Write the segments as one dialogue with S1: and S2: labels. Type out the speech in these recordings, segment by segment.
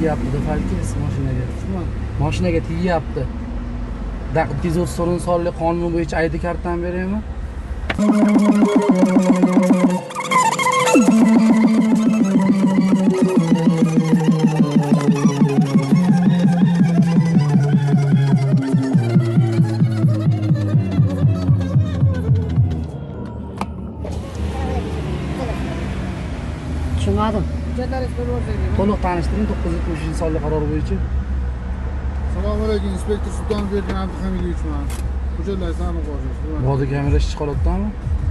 S1: Tegyapti falkingiz mashinaga. Mashinaga tegyapti. 234 sonli qonun bo'yicha ID kartani beraymi?
S2: Tushunmadim.
S1: To'liq tanishtiring 973 sonli qaror bo'yicha.
S3: Assalomu alaykum, inspektor Sultonov Erkin Abduhamidovichman. Hujjatlaringizni aniq olasiz.
S1: Bodi kamera ishchi holatdami?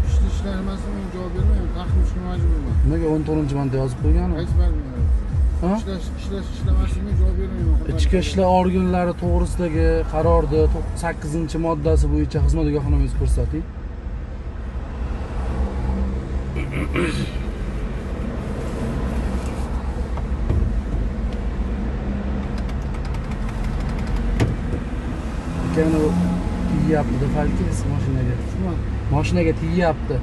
S3: Ishni ishlar emasmi, men javob bermayman, taxmin qilishga majburman.
S1: Nimaga 14-marta yozib qo'ygani?
S3: Qaysi majburman? Ishlash, ishlash, ishlamasligimga javob bermayman.
S1: Ichki ishlar organlari to'g'risidagi qarorda 8-moddasi bo'yicha xizmat guvohnomangizni ko'rsating. Akkani tegyapti falkingiz mashinaga. Mashinaga tegyapti.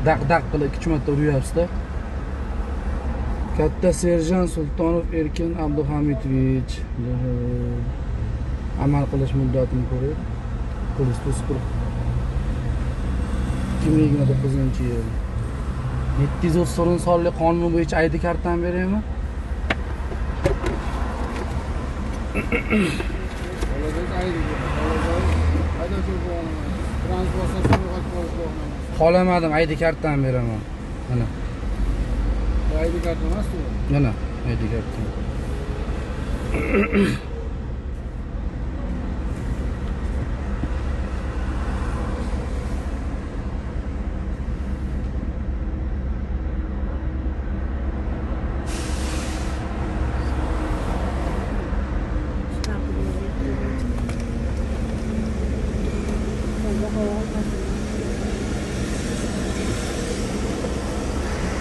S1: Daq-daq qilib 2 marta uryapsiz-da. Katta serjant Sultonov Erkin Abduhamidovich amal qilish muddatini ko'ring. Polis to'sib turib. 2029-yil. 734 sonli qonun bo'yicha ID kartani beraymi? Xolamadim, ID kartani beraman. Mana.
S3: ID karta emas bu.
S1: Mana ID karta.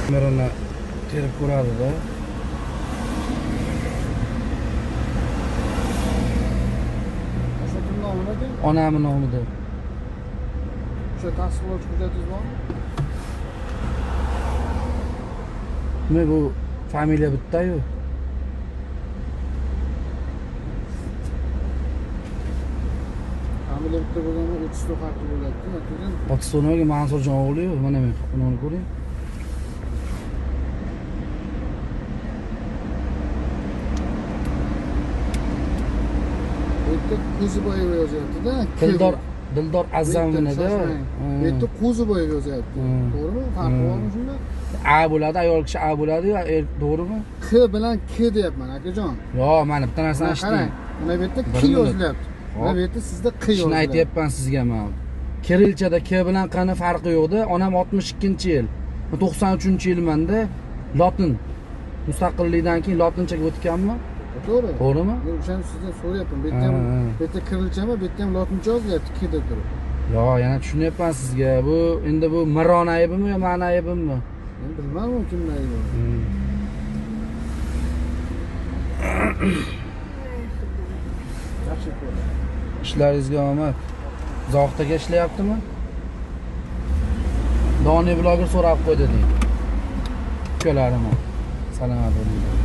S1: Kamerani terib ko'radi-da.
S3: O'sha kim nomida?
S1: Onamning nomida.
S3: O'sha tasdiqlovchi hujjatingiz bormi?
S1: Nima bu familiya bitta-yu.
S3: Familiya bitta bo'lganda 30 farqi bo'ladi-da.
S1: Otasi nimaga Mansurjon o'g'li-yu? Mana men uni ko'ring.
S3: Qo'ziboyev yozyapti-da.
S1: Dildor Azamovnida.
S3: Bu yerda Qo'ziboyev yozyapti. To'g'rimi? Farqi bormi shunda?
S1: A bo'ladi, ayol kishi A bo'ladi-yu, er to'g'rimi?
S3: K bilan K deyapman, akajon.
S1: Yo'q, mana bitta narsani eshiting.
S3: Mana bu yerda K yozilyapti. Mana bu yerda sizda Q yozilyapti.
S1: Shuni aytyapman sizga men. Kirilchada K bilan Qni farqi yo'q-da. Onam 62-yil, 93-yilmanda lotin mustaqillikdan keyin lotinchaga o'tganmi?
S3: To'g'ri.
S1: To'g'rimi?
S3: Men o'shani sizdan so'rayapman. Bu yerda ham, bu yerda kirilchami, bu yerda ham lotincha yozilyapti, K deb turib.
S1: Yo'q, yana tushunyapman sizga. Bu endi bu Miron aybimi yo meni aybimmi?
S3: Men bilmayman kimning aybi. Yaxshi ko'rdi.
S1: Ishlaringizga omad. Zohidga ishlayaptimi? Doniy bloger so'rab qo'ydi deydi. Ukalarim. Salomat bo'ling.